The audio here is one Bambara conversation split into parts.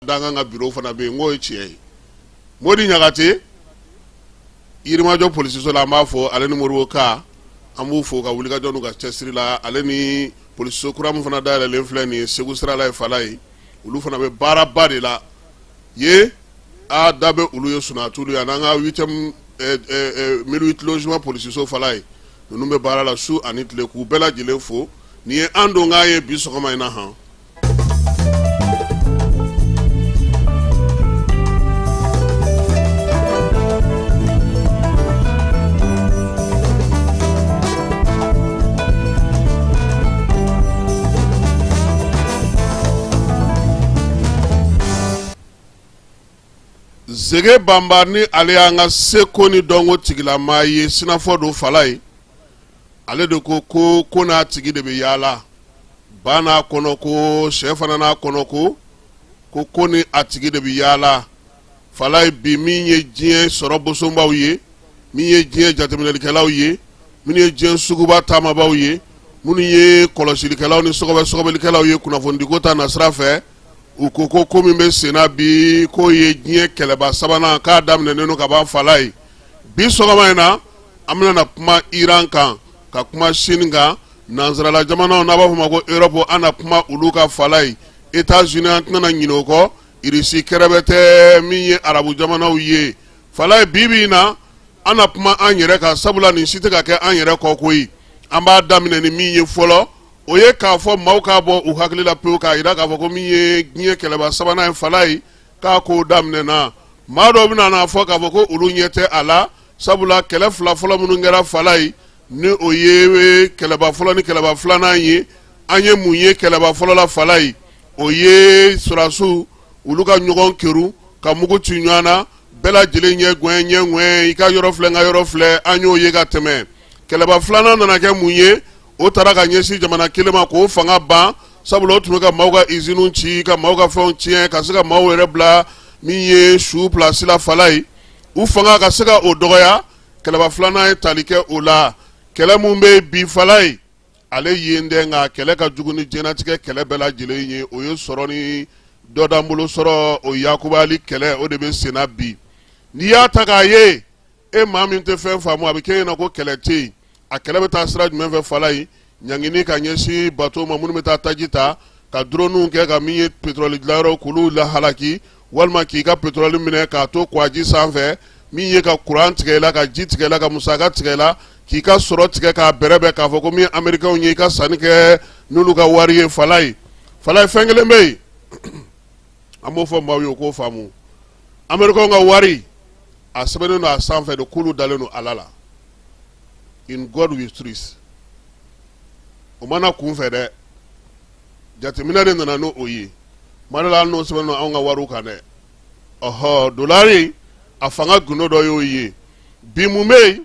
Dankan ka bureau fana bɛ yen, n k'o ye tiɲɛ ye. Modi Ɲagate, Yirimajɔ polisiso la, an b'a fɔ ale ni Moribo Ka, an b'u fo ka wulikajɔ n'u ka cɛsiri la. Ale ni polisiso kura min fana dayɛlɛlen filɛ nin ye Segu sira la ye, Falaye, olu fana bɛ baaraba de la ye. A da bɛ olu ye sunatulu ye, ani an ka huitième 1008 logements polisiso, Falaye, ninnu bɛ baara la su ani tile, k'u bɛɛ lajɛlen fo. Nin ye an donkan ye bi sɔgɔma in na han. Zege Banba ni ale y'an ka seko ni dɔnko tigilamaa ye, sinafɔ don, Falaye. Ale de ko ko ko n'a tigi de bɛ yaala, ba n'a kɔnɔ ko, sɛ fana n'a kɔnɔ ko, ko ko ni a tigi de bɛ yaala, Falaye. Bi min ye diɲɛ sɔrɔ bosonbaw ye, min ye diɲɛ jateminɛlikɛlaw ye, minnu ye diɲɛ suguba taamabaw ye, minnu ye kɔlɔsilikɛlaw ni sɔgɔbɛ sɔgɔbɛlikɛlaw ye kunnafonidiko ta nasira fɛ, u ko ko ko min bɛ senna bi, k'o ye diɲɛ kɛlɛba sabanan k'a daminɛnen don ka ban, Falaye. Bi sɔgɔma in na, an bɛna na kuma Iran kan, ka kuma Chine kan, nansarala jamanaw n'a b'a fɔ ma ko Europe, an na kuma olu kan, Falaye. États-Unis, an tɛna ɲinɛ o kɔ, Irisi kɛrɛbɛ tɛ, min ye arabu jamanaw ye, Falaye. Bi bi in na, an na kuma an yɛrɛ kan, sabula nin si tɛ ka kɛ an yɛrɛ kɔ koyi. An b'a daminɛ ni min ye fɔlɔ, o ye k'a fɔ maaw k'a bɔ u hakili la pewu, k'a jira k'a fɔ ko min ye diɲɛ kɛlɛba sabanan ye, Falaye, k'a ko daminɛna. Maa dɔw bɛna n'a fɔ k'a fɔ ko olu ɲɛ tɛ a la, sabula kɛlɛ fila fɔlɔ minnu kɛra, Falaye, ni o ye kɛlɛba fɔlɔ ni kɛlɛba filanan ye, an ye mun ye kɛlɛba fɔlɔ la, Falaye? O ye sɔrɔdasiw olu ka ɲɔgɔn kerun ka mugu ci ɲɔgɔn na, bɛɛ lajɛlen ɲɛ gɛn ɲɛ ŋɛn, i ka yɔrɔ filɛ, n ka yɔrɔ filɛ, an y'o ye ka tɛmɛ. Kɛlɛba filanan nana kɛ mun ye? O taara ka ɲɛsin jamana kelen ma k'o fanga ban, sabula o tun bɛ ka maaw ka iziniw ci, ka maaw ka fɛnw tiɲɛ, ka se ka maaw yɛrɛ bila min ye su pilasi la, Falaye. U fanga ka se ka o dɔgɔya, kɛlɛba filanan ye tali kɛ o la. Kɛlɛ min bɛ bi, Falaye, ale yen dɛ, nka kɛlɛ ka jugu ni diɲɛnatigɛ kɛlɛ bɛɛ lajɛlen ye, o ye sɔrɔ ni dɔdanbolo sɔrɔ, o yakubali kɛlɛ, o de bɛ senna bi. N'i y'a ta k'a ye, e maa min tɛ fɛn faamu, a bɛ kɛ ɲɛna ko kɛlɛ tɛ yen. A kɛlɛ bɛ taa sira jumɛn fɛ, Falaye? Ɲangini ka ɲɛsin bato ma minnu bɛ taa taji ta, ka droniw kɛ ka min ye pétrole dilanyɔrɔ k'olu lahalaki, walima k'i ka pétrole minɛ k'a to kwaji sanfɛ, min ye ka kuran tigɛ i la, ka ji tigɛ i la, ka musaka tigɛ i la, k'i ka sɔrɔ tigɛ k'a bɛrɛbɛn, k'a fɔ ko min ye américains ye, i ka sanni kɛ n'olu ka wari ye, Falaye. Falaye, fɛn kelen bɛ yen, an b'o fɔ maaw ye, u k'o faamu: américains ka wari, a sɛbɛnnen don a sanfɛ de k'olu dalen don Ala la, in God we trust. O mana kun fɛ dɛ, jateminɛ de nana n'o ye. Tuma dɔ la, hali n'o sɛbɛnnen don anw ka wariw kan dɛ, ɔhɔ, dolari a fanga gundo dɔ y'o ye. Bi mun bɛ yen?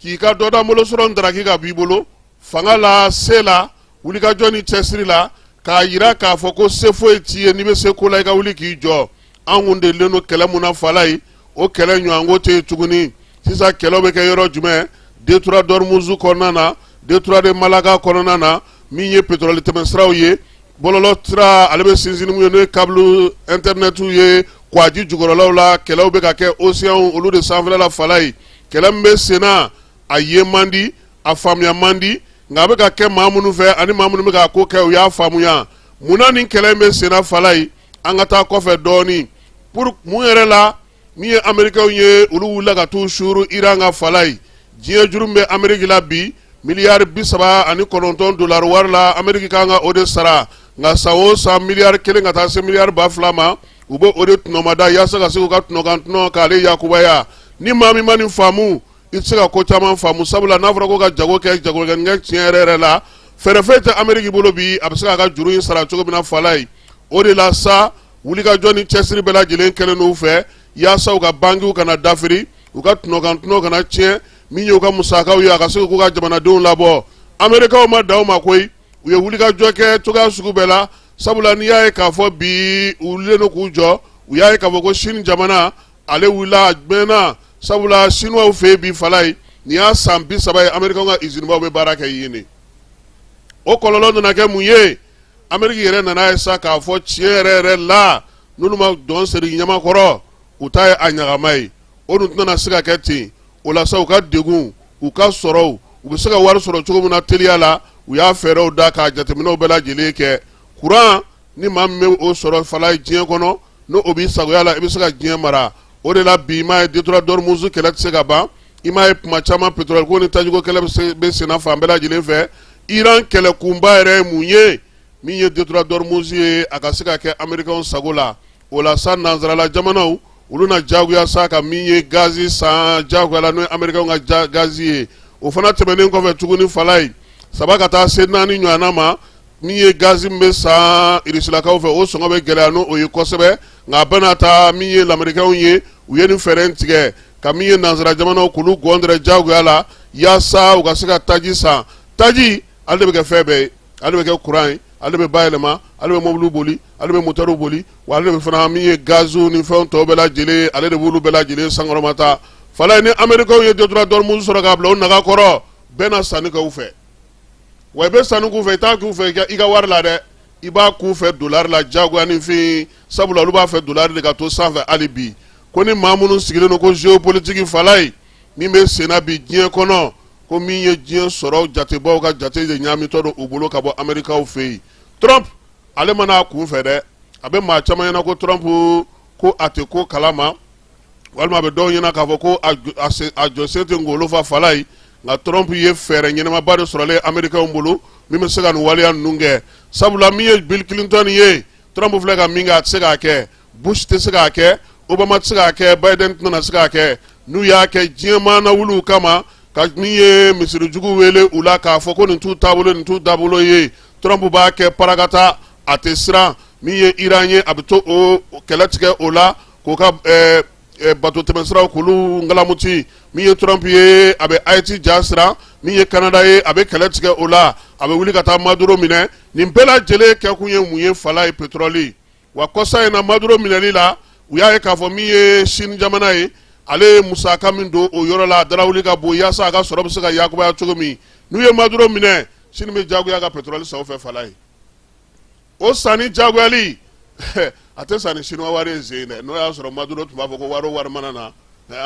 K'i ka dɔ d'an bolo sɔrɔ ndaraki ka b'i bolo fanga la, se la, wulikajɔ ni cɛsiri la, k'a yira k'a fɔ ko se foyi t'i ye. N'i bɛ se ko la, i ka wuli k'i jɔ. An kun delilen don kɛlɛ mun na, Falaye, o kɛlɛ ɲɔgɔnko tɛ yen tuguni. Sisan kɛlɛ bɛ kɛ yɔrɔ jumɛn? Détroit d'Ormuz kɔnɔna na, détroit de Malacca kɔnɔna na, min ye pétrole tɛmɛsiraw ye, bɔlɔlɔ sira ale bɛ sinsin mun ye, n'o ye câble internet ye, kwaji jukɔrɔlaw la. Kɛlɛw bɛ ka kɛ océan olu de sanfɛla la, Falaye. Kɛlɛ min bɛ senna, a ye man di, a faamuya man di, nka a bɛ ka kɛ maa minnu fɛ ani maa minnu bɛ k'a ko kɛ, u y'a faamuya. Munna nin kɛlɛ in bɛ senna, Falaye? An ka taa kɔfɛ dɔɔnin. Pour mun yɛrɛ la min ye américains ye, olu wulila ka t'u suuru Iran kan, Falaye? Diɲɛ juru min bɛ Amérique la bi, miliyari 39 dolari wari la, Amérique kan ka o de sara. Nka san o san, miliyari 1 ka taa se miliyari 2000 ma, u bɛ o de tɔnɔmada yaasa ka se k'u ka tɔnɔkan tɔnɔ k'ale yakubaya. Ni maa min ma nin faamu, i tɛ se ka ko caman faamu, sabula n'a fɔra ko ka jago kɛ, jago kɛ tiɲɛ yɛrɛ yɛrɛ la, fɛɛrɛ foyi tɛ Amérique bolo bi a bɛ se k'a ka juru in sara cogo min na, Falaye. O de la sa, wulikajɔ ni cɛsiri bɛɛ lajɛlen kɛlen n'u fɛ yaasa u ka bankiw kana dafiri, u ka tɔnɔkan tɔnɔ kana tiɲɛ, min ye u ka musakaw ye, a ka se k'u ka jamanadenw labɔ. Américains ma dan o ma koyi, u ye wulikajɔ kɛ cogoya sugu bɛɛ la, sabula n'i y'a ye k'a fɔ bi u wulilen don k'u jɔ, u y'a ye k'a fɔ ko Chine jamana ale wulila a mɛnna, sabula Chinois fɛ yen bi, Falaye, nin y'a san 30 ye Américains ka usine baw bɛ baara kɛ yen de. O kɔlɔlɔ nana kɛ mun ye? Amérique yɛrɛ nana ye sa k'a fɔ tiɲɛ yɛrɛ yɛrɛ la, N'olu ma dɔn seri ɲama kɔrɔ, u ta ye a ɲagama ye. O dun tɛna se ka kɛ ten. O la sa, u ka degun, u ka sɔrɔw, u bɛ se ka wari sɔrɔ cogo min na teliya la, u y'a fɛɛrɛw da k'a jateminɛw bɛɛ lajɛlen kɛ. Kuran ni maa min bɛ o sɔrɔ fala ye diɲɛ kɔnɔ, n'o o b'i sagoya la, i bɛ se ka diɲɛ mara. O de la bi, i m'a ye détroit d'Ormuz kɛlɛ tɛ se ka ban. I m'a ye kuma caman pétrole ko ni tajiko kɛlɛ bɛ senna fan bɛɛ lajɛlen fɛ. Iran kɛlɛkunba yɛrɛ ye mun ye? Min ye détroit d'Ormuz ye, a ka se ka kɛ Américains sago la. O la sa, nansarala jamanaw, olu na jagoya sa ka min ye gazi san jagoya la, n'o ye Américains ka gazi ye. O fana tɛmɛnen kɔfɛ tuguni, fala ye 3 ka taa se 4 ɲɔgɔnna ma, min ye gazi min bɛ san irisilakaw fɛ, o sɔngɔ bɛ gɛlɛya n'o ye kosɛbɛ. Nka a bɛna taa min ye lamerikɛnw ye, u ye nin fɛɛrɛ in tigɛ ka min ye nansara jamanaw k'olu gɔndɛrɛ jagoya la, yaasa u ka se ka taji san. Taji, ale de bɛ kɛ fɛn bɛɛ ye. Ale bɛ kɛ kuran ye, ale bɛ bayɛlɛma, ale bɛ mɔbiliw boli, ale bɛ motɛriw boli, wa ale de bɛ fana min ye gaziw ni fɛnw tɔw bɛɛ lajɛlen, ale de b'olu bɛɛ lajɛlen sankɔrɔma ta. Falaye, ni Amerikɛnw ye détroit d'Ormuz sɔrɔ k'a bila u naga kɔrɔ, bɛɛ na sanni kɛ u fɛ. Wa i bɛ sanni k'u fɛ, i t'a k'u fɛ i ka wari la dɛ, i b'a k'u fɛ dolari la jagoya ni fɛn, sabula olu b'a fɛ dolari de ka to sanfɛ hali bi. Ko ni maa minnu sigilen don ko géopolitique, falaye, min bɛ senna bi diɲɛ kɔnɔ, ko min ye diɲɛ sɔrɔ jatebaw ka jate de ɲaamitɔ don u bolo ka bɔ Amerikaw fɛ yen. Trump, ale ma n'a kun fɛ dɛ. A bɛ maa caman ɲɛna ko Trump ko a tɛ ko kalama, walima a bɛ dɔw ɲɛna k'a fɔ ko a jɔsen tɛ ngolo fa, falaye. Nka Trump ye fɛɛrɛ ɲɛnamaba de sɔrɔlen Amerikɛnw bolo min bɛ se ka nin waleya ninnu kɛ, sabula min ye Bill Clinton ye, Trump filɛ ka min kɛ, a tɛ se k'a kɛ. Bush tɛ se k'a kɛ, Obama tɛ se k'a kɛ, Biden tɛna se k'a kɛ. N'u y'a kɛ diɲɛ maana wuli kama ka min ye misirijugu wele u la k'a fɔ ko nin t'u taabolo, nin t'u taabolo ye, Trump b'a kɛ parakata, a tɛ siran. Min ye Iran ye, a bɛ to o kɛlɛ tigɛ o la k'o ka bato tɛmɛsiraw k'olu ngalamuti. Min ye Trump ye, a bɛ Haïti ja siran. Min ye Canada ye, a bɛ kɛlɛ tigɛ o la, a bɛ wuli ka taa Maduro minɛ. Nin bɛɛ lajɛlen kɛkun ye mun ye, fala ye? Pétrole. Wa kɔsa in na, Maduro minɛli la, u y'a ye k'a fɔ min ye Chine jamana ye, ale ye musaka min don o yɔrɔ la, a darawuli ka bon, yaasa a ka sɔrɔ bɛ se ka yakubaya cogo min. N'u ye Maduro minɛ, Chine bɛ jagoya ka pétrole san u fɛ, fala ye. O sanni jagoyali, a tɛ san ni chinois wari ye zen dɛ. N'o y'a sɔrɔ Maduro tun b'a fɔ ko wari o wari mana na,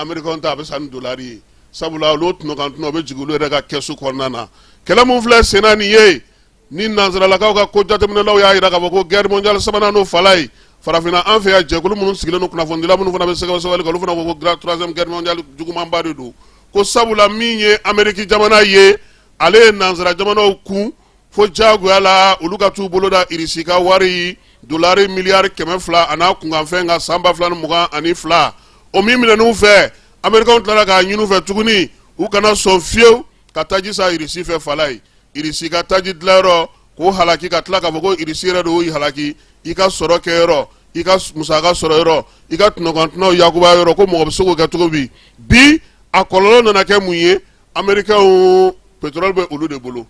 Américain ta, a bɛ san ni dolari ye, sabula olu tɔnɔkan tɔnɔ bɛ jigin olu yɛrɛ ka kɛsu kɔnɔna na. Kɛlɛ min filɛ senna nin ye, ni nansaralakaw ka ko jateminɛlaw y'a jira k'a fɔ ko guerre mondiale sabanan n'o, fala ye. Farafinna, an fɛ yan, jɛkulu minnu sigilen don, kunnafonidila minnu fana bɛ sɛgɛsɛgɛli kɛ, olu fana ko ko troisième guerre mondiale jugumanba de don, ko sabula min ye Ameriki jamana ye, ale ye nansara jamanaw kun fo jagoya la olu ka t'u bolo da Irisi ka wari dolari miliyari 200 a n'a kunkanfɛn kan san 2022. O min minɛn'u fɛ, Amerikɛnw tilara k'a ɲini u fɛ tuguni u kana sɔn fiyewu ka taji san Irisi fɛ, fala ye. Irisi ka taji dilanyɔrɔ k'o halaki, ka tila k'a fɔ ko Irisi yɛrɛ de y'o halaki, i ka sɔrɔ kɛyɔrɔ, i ka musaka sɔrɔ yɔrɔ, i ka tɔnɔkantɔnɔw yakuba yɔrɔ, ko mɔgɔ bɛ se k'o kɛ cogo bi? Bi, a kɔlɔlɔ nana kɛ mun ye? Américains, pétrole bɛ olu de bolo.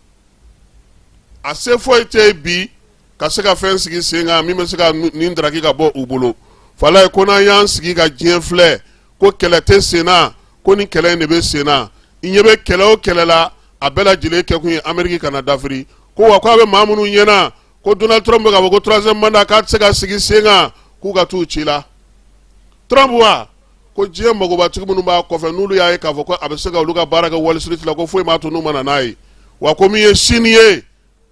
A se foyi tɛ yen bi ka se ka fɛn sigi sen kan min bɛ se ka nin daraki ka bɔ u bolo, fala ye. Ko n'an y'an sigi ka diɲɛ filɛ, ko kɛlɛ tɛ sen na, ko ni kɛlɛ in de bɛ sen na. I ɲɛ bɛ kɛlɛ o kɛlɛ la, a bɛɛ lajɛlen kɛkun ye Ameriki kana dafiri. Ko wa ko a bɛ maa minnu ɲɛna ko Donald Trump bɛ k'a fɔ ko troisième mandat k'a tɛ se ka sigi sen kan, k'u ka t'u ci la Trump wa. Ko diɲɛ magobatigi minnu b'a kɔfɛ, n'olu y'a ye k'a fɔ ko a bɛ se ka olu ka baara kɛ Wall Street la, ko foyi m'a to n'u ma na n'a ye. Wa ko min ye Chine ye,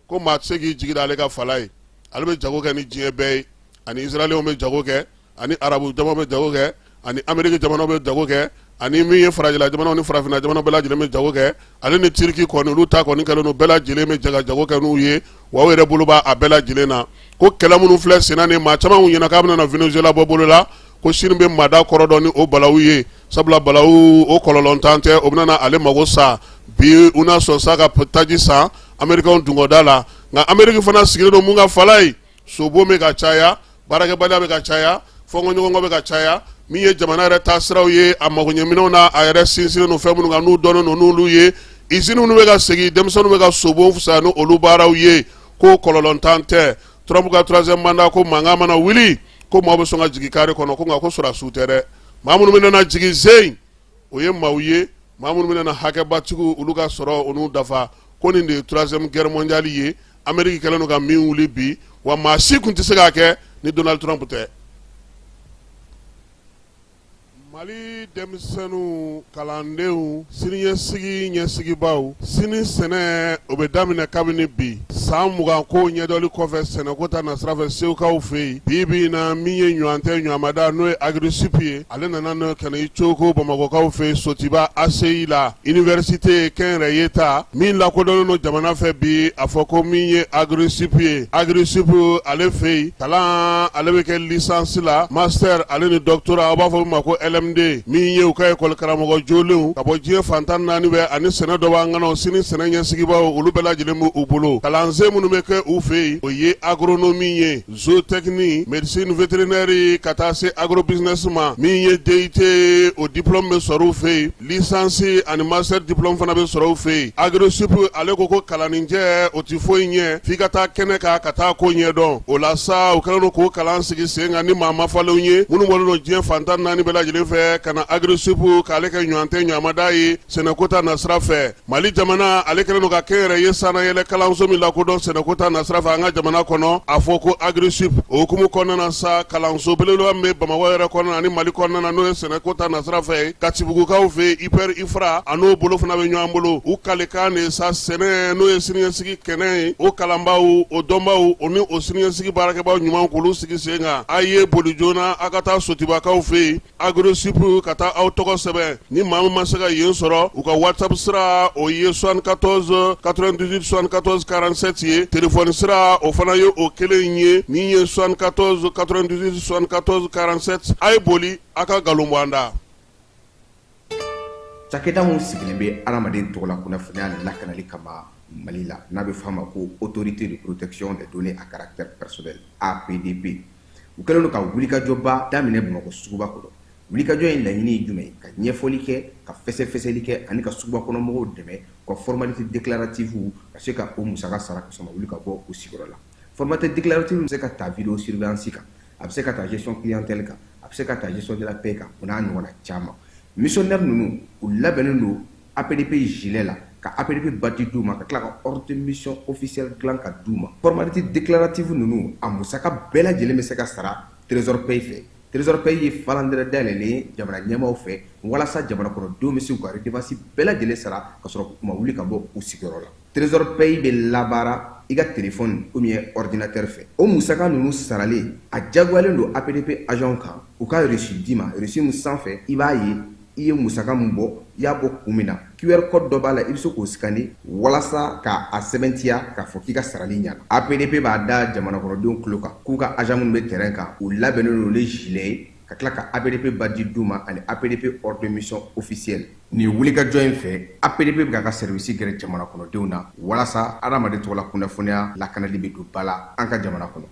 ko maa tɛ se k'i jigi da ale ka fala ye. Ale bɛ jago kɛ ni diɲɛ bɛɛ ye, ani Israɛliyɛnw bɛ jago kɛ, ani arabu jamanaw bɛ jago kɛ, ani Ameriki jamanaw bɛ jago kɛ, ani min ye farajɛla jamanaw ni farafinna jamanaw bɛɛ lajɛlen bɛ jago kɛ. Ale ni Turiki kɔni, olu ta kɔni kɛlen don, bɛɛ lajɛlen bɛ jɛ ka jago kɛ n'u ye. Wa u yɛrɛ bolo b'a a bɛɛ lajɛlen na. Ko kɛlɛ minnu filɛ senna ni maa caman ɲɛna k'a bɛna na Venezuela bɔ bolo la, ko Chine bɛ mada kɔrɔ dɔn ni o balawu ye, sabula balawu o kɔlɔlɔntan tɛ, o bɛna na ale mago sa. Bi, u na sɔn sa ka taji san Amerikɛnw dungɔda la. Nka Ameriki fana sigilen don mun ka, fala ye? Sobon bɛ ka caya, baarakɛbaliya bɛ ka caya, fɔnkɔɲɔgɔnkɔ bɛ ka caya. Min ye jamana yɛrɛ taasiraw ye, a magoɲɛminɛnw na, a yɛrɛ sinsinnen don fɛn minnu kan, n'u dɔnnen don n'olu ye, izini minnu bɛ ka segin, denmisɛnninw bɛ ka sobon fisaya ni olu baaraw ye, ko kɔlɔlɔntan tɛ. Trump ka troisième mandat ko mankan mana wuli, ko maaw bɛ sɔn ka jigin kare kɔnɔ. Ko nka ko sɔrɔdasiw tɛ dɛ, maa minnu bɛna na jigin zen, o ye maaw ye, maa minnu bɛna na hakɛbatigiw, olu ka sɔrɔ o n'u dafa. Ko nin de ye troisième guerre mondiale ye Ameriki kɛlen don ka min wuli bi. Wa maa si tun tɛ se k'a kɛ ni Donald Trump tɛ. Mali denmisɛnninw kalandenw siniɲɛsigi ɲɛsigibaaw sini sɛnɛ o bɛ daminɛ kabini bi san 20 ko ɲɛdɔnli kɔfɛ sɛnɛko ta nasira fɛ segukaw fɛ yen bi bi in na min ye ɲɔgɔn tɛ ɲɔgɔnmada n'o ye Agri-Sup ye ale nana n'o ka na i coko bamakɔkaw fɛ yen Sotiba ACI la université kɛnyɛrɛye ta min lakodɔnnen don jamana fɛ bi a fɔ ko min ye Agri-Sup ye Agri-Sup ale fɛ yen kalan ale bɛ kɛ licence la master ale ni doctorat aw b'a fɔ min ma ko LMD min ye u ka école karamɔgɔ jolenw ka bɔ diɲɛ fan 14 bɛɛ ani sɛnɛ dɔnbaa ŋanaw sini sɛnɛ ɲɛsigibaaw olu bɛɛ lajɛlen b'u bolo kalansen minnu bɛ kɛ u fɛ yen o ye agronomie ye zootechnie médecine vétérinaire ka taa se agrobusiness ma min ye DUT o diplôme bɛ sɔrɔ u fɛ yen licence ani master diplôme fana bɛ sɔrɔ u fɛ yen Agri-Sup ale ko ko kalanninjɛ o tɛ foyi ɲɛ f'i ka taa kɛnɛ kan ka taa ko ɲɛdɔn o la sa u kɛlen don k'o kalan sigi sen kan ni maa mafalenw ye minnu bɔlen don diɲɛ fan 14 bɛɛ lajɛlen fɛ ka na Agri-Sup k'ale kɛ ɲɔgɔn tɛ ɲɔgɔnmada ye sɛnɛko ta nasira fɛ Mali jamana ale kɛlen don ka kɛnyɛrɛye sannayɛlɛ kalanso min lakodɔn sɛnɛko ta nasira fɛ an ka jamana kɔnɔ a fɔ ko Agri-Sup o hukumu kɔnɔna na sa kalanso belebeleba min bɛ Bamakɔ yɛrɛ kɔnɔna ani Mali kɔnɔna na n'o ye sɛnɛko ta nasira fɛ Katibugukaw fɛ yen IPR IFRA a n'o bolo fana bɛ ɲɔgɔn bolo u kalikan de sa sɛnɛ n'o ye siniɲɛsigi kɛnɛ ye o kalanbaaw o dɔnbaaw o ni o siniɲɛsigi baarakɛbaaw ɲuman k'olu sigi sen kan a ye boli joona a ka taa Sotibakaw fɛ yen Agri-Sup ka taa aw tɔgɔ sɛbɛn ni maa min ma se ka yen sɔrɔ u ka WhatsApp sira o ye 74 98 74 47 ye téléphone sira o fana ye o kelen ye min ye 74 98 74 47 a ye boli a ka nkalon bɔ an da. Cakɛda min sigilen bɛ hadamaden tɔgɔla kunnafoniya lakanali kama Mali la n'a bɛ f'a ma ko autorité de protection des données à caractère personnel APDP u kɛlen don ka wulikajɔba daminɛ Bamakɔ suguba kɔnɔ wulikajɔ in laɲini ye jumɛn ye ka ɲɛfɔli kɛ ka fɛsɛfɛsɛli kɛ ani ka suguba kɔnɔ mɔgɔw dɛmɛ u ka formalité déclarative ka se ka o musaka sara ka sɔrɔ ma wuli ka bɔ u sigiyɔrɔ la formalité déclarative bɛ se ka ta vidéo surveillance kan a bɛ se ka ta gestion clientèle kan a bɛ se ka ta gestion de la paie kan o n'a ɲɔgɔnna caman missionnaire ninnu u labɛnnen don APDP gilet la ka APDP badge d'u ma ka tila ka ordre de mission officielle dilan ka d'u ma formalité déclarative ninnu a musaka bɛɛ lajɛlen bɛ se ka sara Trésor Pay fɛ Trésor Pay ye falandɛrɛ dayɛlɛlen ye jamana ɲɛmaaw fɛ walasa jamana kɔnɔdenw bɛ se k'u ka redevance bɛɛ lajɛlen sara ka sɔrɔ u ma wuli ka bɔ u sigiyɔrɔ la Trésor Pay bɛ labaara i ka téléphone ou bien ordinateur fɛ o musaka ninnu saralen a jagoyalen don APDP agent kan u ka reçu d'i ma reçu min sanfɛ i b'a ye i ye musaka min bɔ i y'a bɔ kun min na QR code dɔ b'a la i bɛ se k'o scanner walasa k'a sɛbɛntiya k'a fɔ k'i ka sarali ɲɛna APDP b'a da jamana kɔnɔdenw tulo kan k'u ka agent minnu bɛ terrain kan u labɛnnen don ni gilet ye ka tila ka APDP badge d'u ma ani APDP ordre de mission officielle nin wulikajɔ in fɛ APDP bɛ k'a ka service gɛrɛ jamana kɔnɔdenw na walasa hadamaden tɔgɔla kunnafoniya lakanali bɛ don ba la an ka jamana kɔnɔ.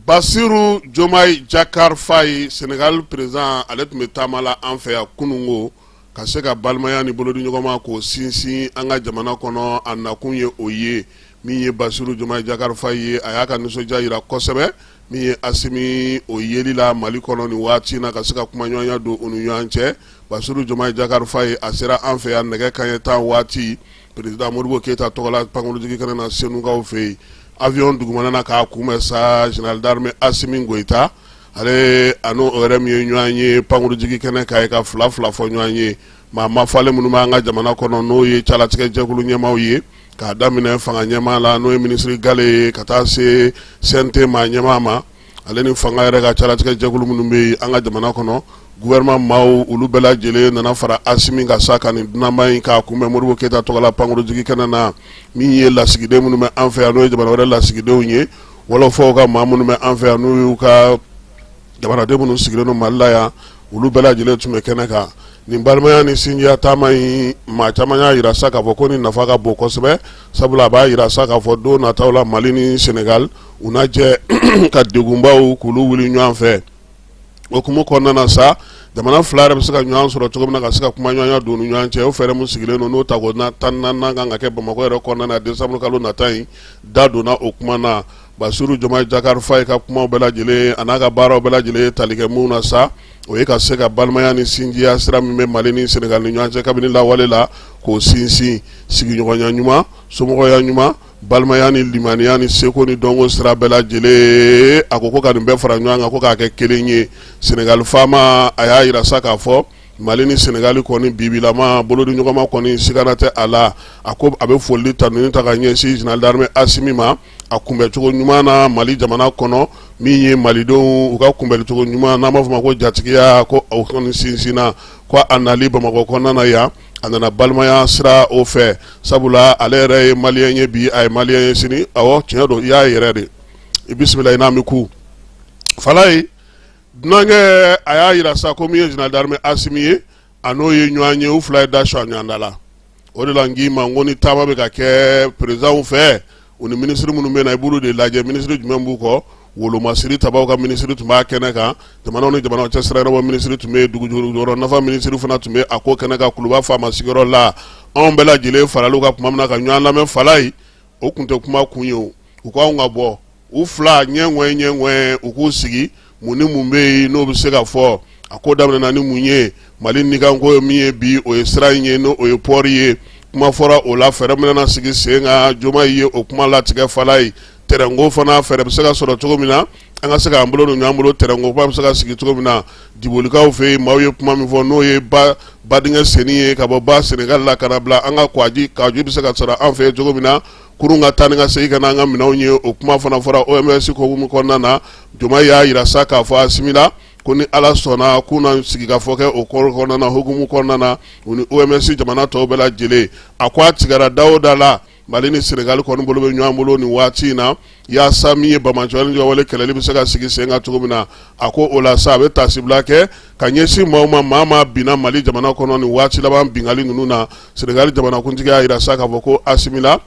Basiru Jomayi Jakar Fayi Senegal président ale tun bɛ taama la an fɛ yan kununko ka se ka balimaya ni bolodiɲɔgɔnma k'o sinsin an ka jamana kɔnɔ a nakun ye o ye min ye Basiru Jomayi Jakar Fayi ye a y'a ka nisɔndiya jira kosɛbɛ min ye Asimi o yeli la Mali kɔnɔ nin waati na ka se ka kumaɲɔgɔnya don u ni ɲɔgɔn cɛ Basiru Jomayi Jakar Fayi a sera an fɛ yan nɛgɛ kanɲɛ 10 waati président Modibo Keyita tɔgɔla pankurunjigin kɛnɛ na Senukaw fɛ yen avion dugumana na k'a kunbɛn sa général d'armée Asimi Goyita ale a n'o yɛrɛ min ye ɲɔgɔn ye pankurunjigin kɛnɛ kan yen ka fila fila fɔ ɲɔgɔn ye maa mafalen minnu b'an ka jamana kɔnɔ n'o ye calatigɛ jɛkulu ɲɛmaaw ye k'a daminɛ fanga ɲɛmaa la n'o ye minisiri Gale ye ka taa se CNT maa ɲɛmaa ma ale ni fanga yɛrɛ ka calatigɛ jɛkulu minnu bɛ yen an ka jamana kɔnɔ gouvernement maaw olu bɛɛ lajɛlen nana fara Asimi kan sa ka nin dunanba in k'a kunbɛn Modibo Keyita tɔgɔ la pankurunjigin kɛnɛ na min ye lasigiden minnu bɛ an fɛ yan n'o ye jamana wɛrɛ lasigidenw ye wɔlɔfɔw ka maa minnu bɛ an fɛ yan n'u y'u ka jamanaden minnu sigilen don Mali la yan olu bɛɛ lajɛlen tun bɛ kɛnɛ kan nin balimaya ni sinjiya taama in maa caman y'a jira sa k'a fɔ ko nin nafa ka bon kosɛbɛ sabula a b'a jira sa k'a fɔ don nataw la Mali ni Senegal u na jɛ ka degunbaw k'olu wuli ɲɔgɔn fɛ o hukumu kɔnɔna na sa jamana fila yɛrɛ bɛ se ka ɲɔgɔn sɔrɔ cogo min na ka se ka kumaɲɔgɔnya don u ni ɲɔgɔn cɛ o fɛɛrɛ min sigilen don n'o tako 14nan kan ka kɛ Bamakɔ yɛrɛ kɔnɔna na décembre kalo nata in da donna o kuma na Basiru Jomayi Jakar Fayi ka kumaw bɛɛ lajɛlen a n'a ka baaraw bɛɛ lajɛlen tali kɛ mun na sa o ye ka se ka balimaya ni sinjiya sira min bɛ Mali ni Senegal ni ɲɔgɔn cɛ kabini lawale la k'o sinsin sigiɲɔgɔnya ɲuman somɔgɔya ɲuman Balimaya ni limaniya ni seko ni dɔnko sira bɛɛ lajɛlen, a ko ko ka nin bɛɛ fara ɲɔgɔn kan ko k'a kɛ kelen ye. Senegali faama a y'a jira sa k'a fɔ Mali ni Senegali kɔni bibilama bolodiɲɔgɔnma kɔni sigana tɛ a la. A ko a bɛ foli tanuni ta ka ɲɛsin général d'armée Asimi ma a kunbɛcogo ɲuman na Mali jamana kɔnɔ, min ye malidenw u ka kunbɛlicogo ɲuman n'an b'a fɔ ma ko jatigiya, ko o kɔni sinsinna, ko a nali Bamakɔ kɔnɔna na yan, a nana balimaya sira o fɛ, sabula ale yɛrɛ ye maliyɛn ye bi, a ye maliyɛn ye sini. Awɔ, tiɲɛ don, i y'a yɛrɛ de i bisimila i n'a mi ku Falaye. Dunankɛ a y'a jira sa ko min ye général d'armée Asimi ye, a n'o ye ɲɔgɔn ye, u fila ye da su ɲɔgɔn da la. O de la n k'i ma n ko ni taama bɛ ka kɛ présidentw fɛ, u ni minisiri minnu bɛ na, i b'olu de lajɛ, minisiri jumɛn b'u kɔ. Wolomasiri tabaw ka minisiri tun b'a kɛnɛ kan, jamanaw ni jamanaw cɛ sira ɲɛnabɔ minisiri tun bɛ yen, dugujukɔrɔ nafa minisiri fana tun bɛ a ko kɛnɛ kan Kuluba faama sigiyɔrɔ la. Anw bɛɛ lajɛlen faral'u kan tuma min na ka ɲɔgɔn lamɛn Falaye, o tun tɛ kuma kun ye o. U ko anw ka bɔ, u fila ɲɛŋɛ ɲɛŋɛ, u k'u sigi, mun ni mun bɛ yen n'o bɛ se ka fɔ. A ko daminɛna ni mun ye? Mali nikanko ye min ye bi, o ye sira in ye, n'o ye port ye. Kuma fɔra o la, fɛɛrɛ min na sigi sen kan, Diomaye ye o kuma latigɛ Falaye. Tɛrɛnko fana fɛɛrɛ bɛ se ka sɔrɔ cogo min na, an ka se k'an bolo don ɲɔgɔn bolo, tɛrɛnko kuma bɛ se ka sigi cogo min na. Dibolikaw fɛ yen, maaw ye kuma min fɔ, n'o ye ba badingɛ senni ye ka bɔ ba Senegal la ka na bila an ka Kwaji, Kwaji bɛ se ka sɔrɔ an fɛ yen cogo min na, kurun ka taa ni ka segin ka na an ka minɛnw ye, o kuma fana fɔra OMVS hukumu kɔnɔna na. Diomaye y'a jira sa k'a fɔ Asimi la ko ni Ala sɔnna, k'u na sigikafɔ kɛ o kɔnɔna na, hukumu kɔnɔna na, u ni OMVS jamana tɔw bɛɛ lajɛlen. A ko a tigɛra da o da la, Mali ni Senegali kɔni bolo bɛ ɲɔgɔn bolo nin waati in na, yaasa min ye banbaanciya wale kɛlɛli bɛ se ka sigi sen kan cogo min na. A ko o la sa, a bɛ taasibila kɛ ka ɲɛsin maaw ma, maa maa binna Mali jamana kɔnɔ nin waati laban binkanni ninnu na. Senegali jamanakuntigi y'a jira sa k'a fɔ ko Asimi la,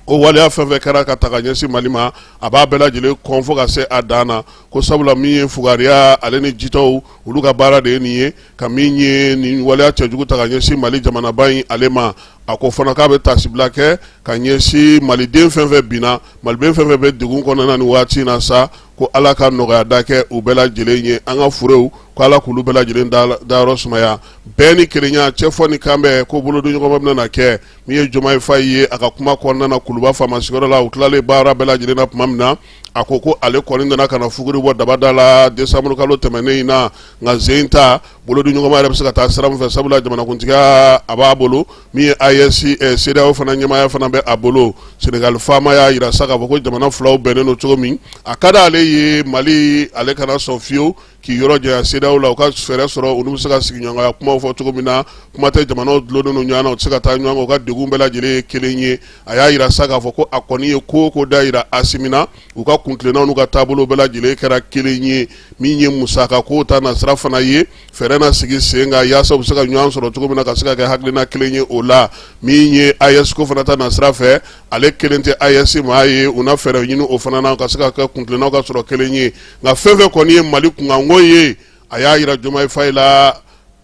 ko waleya fɛn fɛn kɛra ka ta ka ɲɛsin Mali ma, a b'a bɛɛ lajɛlen kɔn fo ka se a dan na, ko sabula min ye fugariya ale ni jitɔw, olu ka baara de ye nin ye, ka min ye nin waleya cɛjugu ta ka ɲɛsin Mali jamanaba in ale ma. A ko fana k'a bɛ taasibila kɛ ka ɲɛsin maliden fɛn fɛn binna, maliden fɛn fɛn bɛ degun kɔnɔna nin waati in na sa, ko Ala ka nɔgɔya da kɛ u bɛɛ lajɛlen ye. An ka furew, ko Ala k'olu bɛɛ lajɛlen dayɔrɔ sumaya. Bɛn ni kelenya, cɛfɔ ni kanbɛn, ko bolodiɲɔgɔnma bɛna na kɛ. Min ye Diomaye Faye ye, a ka kuma kɔnɔna na Kuluba faama sigiyɔrɔ la, u tilalen baara bɛɛ lajɛlen na tuma min na, a ko ko ale kɔni nana ka na fuguri bɔ daba da la décembre kalo tɛmɛnen in na, nka sen ta bolodiɲɔgɔnma yɛrɛ bɛ se ka taa sira min fɛ, sabula jamanakuntigiya a b'a bolo, min ye AES CEDEAO fana ɲɛmaaya fana bɛ a bolo. Senegali faama y'a jira sa k'a fɔ ko jamana filaw bɛnnen don cogo min, a ka di ale ye Mali ale kana sɔn fiyewu k'i yɔrɔ janya CEDEAO la, u ka fɛɛrɛ sɔrɔ olu bɛ se ka sigiɲɔgɔnya kumaw fɔ cogo min na. Kuma tɛ, jamanaw dulonnen don ɲɔgɔn na, u tɛ se ka taa ɲɔgɔn kan, u ka degun bɛɛ lajɛlen ye kelen ye. A y'a jira sa k'a fɔ ko a kɔni ye ko o ko da jira Asimi na, u ka kuntilennaw n'u ka taabolo bɛɛ lajɛlen kɛra kelen ye. Min ye musaka ko ta nasira fana ye, fɛɛrɛ na sigi sen kan yaasa u bɛ se ka ɲɔgɔn sɔrɔ cogo min na, ka se ka kɛ hakilina kelen ye o la. Min ye AES ko fana ta nasira fɛ, ale kelen tɛ AES maa ye, u na fɛɛrɛ ɲini o fana na ka se ka kɛ kuntilennaw ka sɔrɔ kelen ye. Nka fɛn fɛn kɔni ye Mali kunkanko ye, a y'a jira Diomaye Faye la,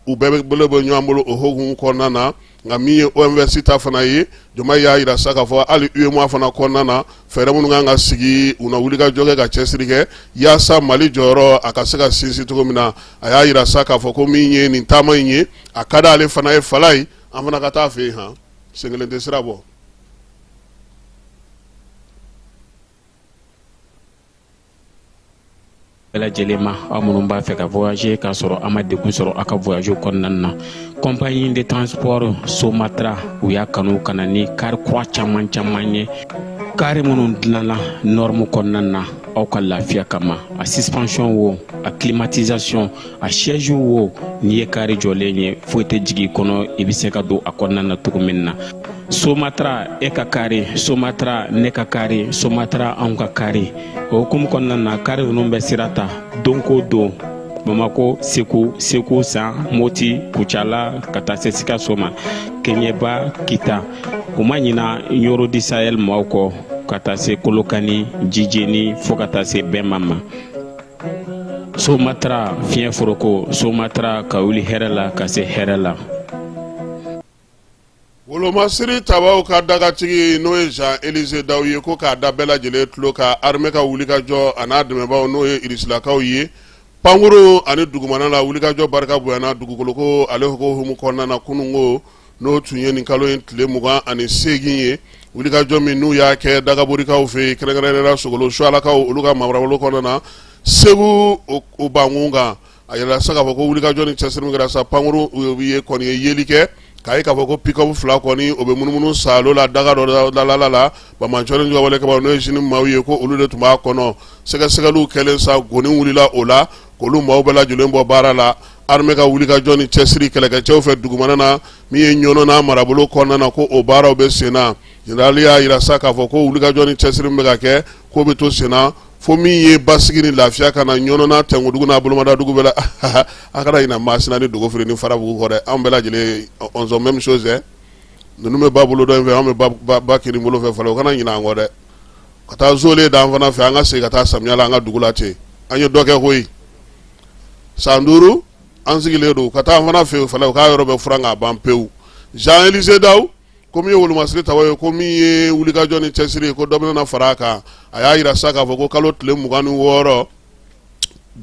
u bɛɛ bolo bɛ ɲɔgɔn bolo o hukumu kɔnɔna na. Nka min ye OMVS ta fana ye, Diomaye y'a jira sa k'a fɔ hali UEMOA fana kɔnɔna na, fɛɛrɛ minnu kan ka sigi, u na wulikajɔ kɛ ka cɛsiri kɛ yaasa Mali jɔyɔrɔ a ka se ka sinsin cogo min na. A y'a jira sa k'a fɔ ko min ye nin taama in ye, a ka di ale fana ye Falaye, an fana ka taa fɛ yen, han sen kelen tɛ sira bɔ. Bɛɛ lajɛlen ma, aw minnu b'a fɛ ka voyager k'a sɔrɔ a ma degun sɔrɔ aw ka voyage kɔnɔna na, compagnie de transport Somatra, u y'a kanu ka na ni car kura caman caman ye, car minnu dilanna norme kɔnɔna na aw ka lafiya kama. A suspension wo, a climatisation, a siège wo, n'i ye car jɔlen ye, foyi tɛ jigin i kɔnɔ, i bɛ se ka don a kɔnɔna na cogo min na. Somatra, e ka car, Somatra, ne ka car, Somatra, anw ka car. O hukumu kɔnɔna na, car ninnu bɛ sira ta don ko don Bamako, Segu, Segu San, Moti, Kucala, ka taa se Sikaso ma, Keɲeba, Kita. U ma ɲina Ɲoro du Sahel maaw kɔ, ka taa se Kolokani, Jijeni, fo ka taa se Bɛnma ma. Somatra, fiɲɛ foroko, Somatra, ka wuli hɛrɛ la ka se hɛrɛ la. Wolomasiri tabaw ka dagatigi, n'o ye Jean Élisée Daw ye, ko k'a da bɛɛ lajɛlen tulo kan, armée ka wulikajɔ a n'a dɛmɛbaaw, n'o ye irisilakaw ye, pankuru ani dugumana la, wulikajɔ barika bonyana dugukoloko ale hukumu kɔnɔna na kununko, n'o tun ye nin kalo in tile 28 ye. Wulikajɔ min n'u y'a kɛ Dagaborikaw fɛ yen, kɛrɛnkɛrɛnnenya la Sogolo Suwalakaw, olu ka marabolo kɔnɔna na, Segu o bankun kan, a yirala sa k'a fɔ ko wulikajɔ ni cɛsiri min kɛra sa, pankurun ye kɔni ye yeli kɛ k'a ye k'a fɔ ko pick-up fila kɔni, o bɛ munumunu saalo la daga dɔ dalala la. Banbaanciwale wale kɛbaaw, n'o ye JNIM maaw ye, ko olu de tun b'a kɔnɔ. Sɛgɛsɛgɛliw kɛlen sa, goni wulila o la k'olu maaw bɛɛ lajɛlen bɔ baara la. Armée ka wulikajɔ ni cɛsiri kɛlɛkɛcɛw fɛ dugumana na, min ye Ɲɔnɔ n'a marabolo kɔnɔna na, ko o baaraw bɛ sen na. Général y'a jira sa k'a fɔ ko wulikajɔ ni cɛsiri min bɛ ka kɛ, k'o bɛ to sen na fo min ye basigi ni lafiya ka na Ɲɔnɔ n'a Tɛnkudugu n'a bolomadadugu bɛɛ la. A kana ɲinɛ Masina ni Dogofiri ni Farabugu kɔ dɛ. Anw bɛɛ lajɛlen, on sommes même chose dɛ. Ninnu bɛ ba bolo dɔ in fɛ, anw bɛ ba kinin bolo fɛ fɔlɔ. O kana ɲinɛ an kɔ dɛ. Ka taa zolen d'an fana fɛ, an ka segin ka taa samiya la an ka dugu la ten. An ye dɔ kɛ koyi, san 5 an sigilen don. Ka taa an fana fɛ yen, u k'a yɔrɔ bɛɛ furan k'a ban pewu. Jean Élisée Daw ko min ye wolomasiri tabaw ye, ko min ye wulikajɔ ni cɛsiri ye, ko dɔ bɛna fara a kan. A y'a jira sa k'a fɔ ko kalo tile 26,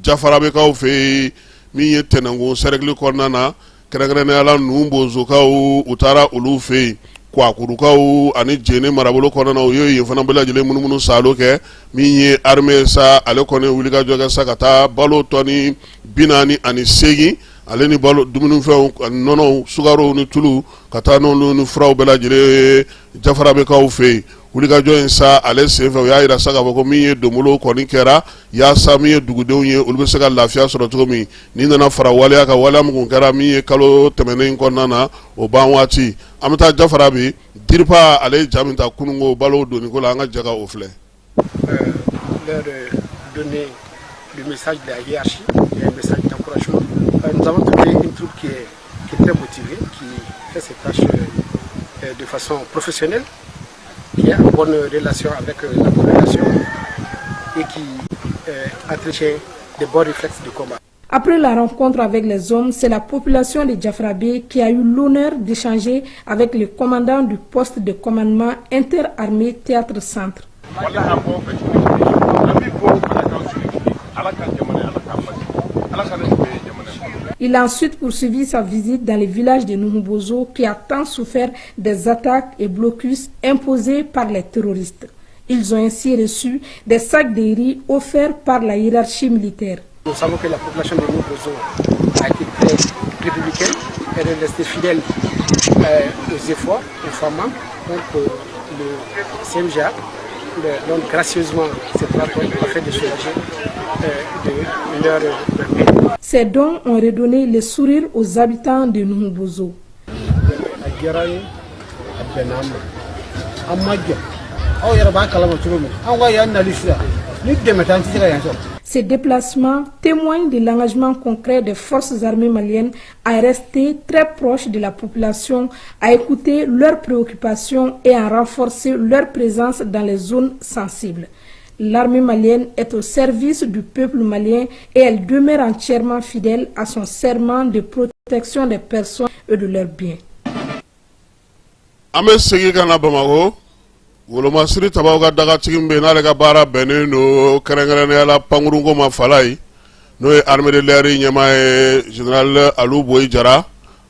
Jafarabekaw fɛ yen, min ye Tɛnɛnkun sɛrɛkili kɔnɔna na, kɛrɛnkɛrɛnnenya la Nun Bozokaw, u taara olu fɛ yen, Kuwakurukaw ani Jene marabolo kɔnɔna na, u ye yen fana bɛɛ lajɛlen munumunu saalo kɛ. Min ye armée sa, ale kɔni wulikajɔ kɛ sa ka taa balo tɔni 48, ale ni balo dumunifɛnw, nɔnɔw, sukarow ni tulu, ka taa n'olu ni furaw bɛɛ lajɛlen Jafarabekaw fɛ yen. Wulikajɔ in sa, ale senfɛ, u y'a jira sa k'a fɔ ko min ye donbolo kɔni kɛra yaasa min ye dugudenw ye, olu bɛ se ka lafiya sɔrɔ cogo min. Nin nana fara waleya kan, waleya min kɛra min ye kalo tɛmɛnen kɔnɔna na, o ban waati. An bɛ taa Jafarabe, DIRPA ale ye ja min ta kununko balo donni ko la, an ka jɛ ka o filɛ. Leur donner le message de la hiérarchie et un message d'encouragement. Nous avons trouvé une troupe qui est très motivée, qui fait ses tâches de façon professionnelle, qui est en bonne relation avec la population et qui entretient de bons réflexes de combat. Après la rencontre avec les hommes, c'est la population de Diafrabé qui a eu l'honneur d'échanger avec le commandant du poste de commandement interarmé Théâtre Centre. Wallahi, an b'aw fɛ cogo an bɛ dugawu fana k'aw sigi Ala ka jamana, Ala k'a basigi, Ala ka ne bɛ jamana. Il a ensuite poursuivi sa visite dans le village de Nouhoubozo qui a tant souffert des attaques et blocus imposés par les terroristes. Ils ont ainsi reçu des sacs de riz offerts par la hiérarchie militaire. Nous savons que la population de Nouhoubozo a été très républicaine. Elle est restée fidèle aux efforts, aux FAMa. Donc le CMGA leur donne gracieusement ces 3 tonnes afin de soulager de leur peine. Ces dons ont redonné le sourire aux habitants de Nouhoubozo. A diyara n ye, a bɛnna an ma, an ma jɔ. Aw yɛrɛ b'a kalama cogo min na, anw ka yan nali sisan ni dɛmɛ t'an tɛ se ka yan sɔrɔ. Ces déplacements témoignent de l'engagement concret des forces armées maliennes à rester très proches de la population, à écouter leurs préoccupations et à renforcer leur présence dans les zones sensibles. L'armée malienne est au service du peuple malien et elle demeure entièrement fidèle à son serment de protection des personnes et de leurs biens. An bɛ segin ka na Bamakɔ. Wolomasiri tabaw ka dagatigi min bɛ yen, n'ale ka baara bɛnnen don kɛrɛnkɛrɛnnenya la pankurunko ma, fala ye, n'o ye armée de l'air ɲɛmaa ye, général Alu Boyi Jara,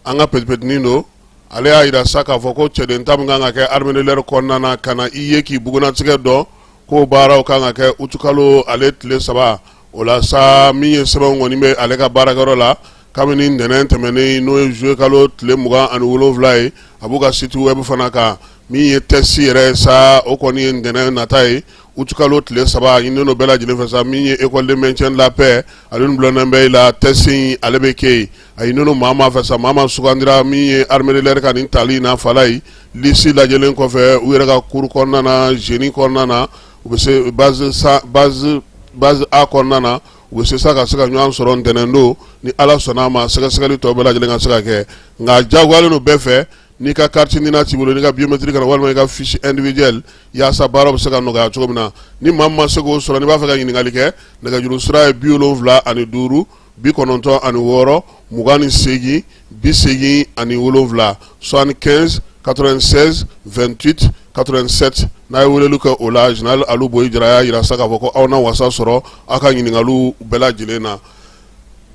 an ka petipetinin don. Ale y'a jira sa k'a fɔ ko cɛden ta min kan ka kɛ armée de l'air kɔnɔna na, ka na i ye k'i bugunatigɛ dɔn, k'o baaraw kan ka kɛ utukalo ale tile 3. O la sa, min ye sɛbɛnw kɔni bɛ ale ka baarakɛyɔrɔ la kabini ntɛnɛn tɛmɛnen, n'o ye juillet kalo tile 27 ye, a b'u ka site web fana kan. Min ye test yɛrɛ sa, o kɔni ye ntɛnɛn nata ye, utukalo tile 3. A ɲininen don bɛɛ lajɛlen fɛ sa, min ye école de maintien de la paix, ale ni bulonnɛ bɛ la, test in ale bɛ kɛ yen. A ɲininen don maa maa fɛ sa, maa maa sugandira min ye armée de l'air ka nin tali in na, fala ye, liste lajɛlen kɔfɛ, u yɛrɛ ka cours kɔnɔna na, génie kɔnɔna na, u bɛ se base A kɔnɔna na, u bɛ se sa ka se ka ɲɔgɔn sɔrɔ ntɛnɛn don, ni Ala sɔnna a ma, sɛgɛsɛgɛli tɔ bɛɛ lajɛlen ka se ka kɛ. Nka diyagoyalen don bɛɛ fɛ n'i ka carte NINA t'i bolo, n'i ka biométrique kana walima i ka fiche individuelle, yaasa baara bɛ se ka nɔgɔya cogo min na. Ni maa min ma se k'o sɔrɔ, n'i b'a fɛ ka ɲininkali kɛ, nɛgɛjuru sira ye 75 96 28 87, 75 96 28 87. N'a ye weleli kɛ o la, général Alu Boyi Jara y'a jira sa k'a fɔ ko aw na wasa sɔrɔ aw ka ɲininkaliw bɛɛ lajɛlen na.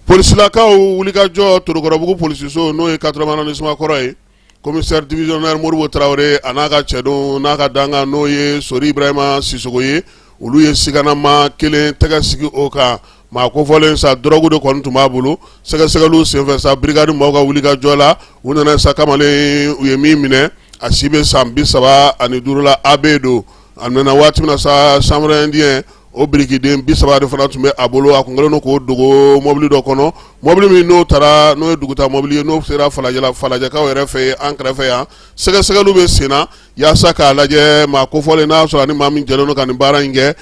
Polisilakaw wulikajɔ Torokɔrɔbugu polisiso, n'o ye 80 arrondissement kɔrɔ ye. Commissaire divisionnaire Modibo Tarawele a n'a ka cɛdenw n'a ka dankan n'o ye Sori Ibrahima Sisoko ye, olu ye siganama kelen tɛgɛ sigi o kan. Maa kofɔlen sa, dɔrɔgu de kɔni tun b'a bolo. Sɛgɛsɛgɛliw senfɛ sa, brigade maaw ka wulikajɔ la, u nana sa kamalen u ye min minɛ, a si bɛ san 35 la, AB don. A nana waati min na sa, chanvre indien o birikiden 30 de fana tun bɛ a bolo. A kun kɛlen don k'o dogo mɔbili dɔ kɔnɔ, mɔbili min n'o taara n'o ye duguta mɔbili ye, n'o sera Falajɛla, Falajɛkaw yɛrɛ fɛ yen, an kɛrɛfɛ yan. Sɛgɛsɛgɛliw bɛ sen na yaasa k'a lajɛ maa kofɔlen n'a sɔrɔ ani maa min jɛlen don ka nin baara in kɛ,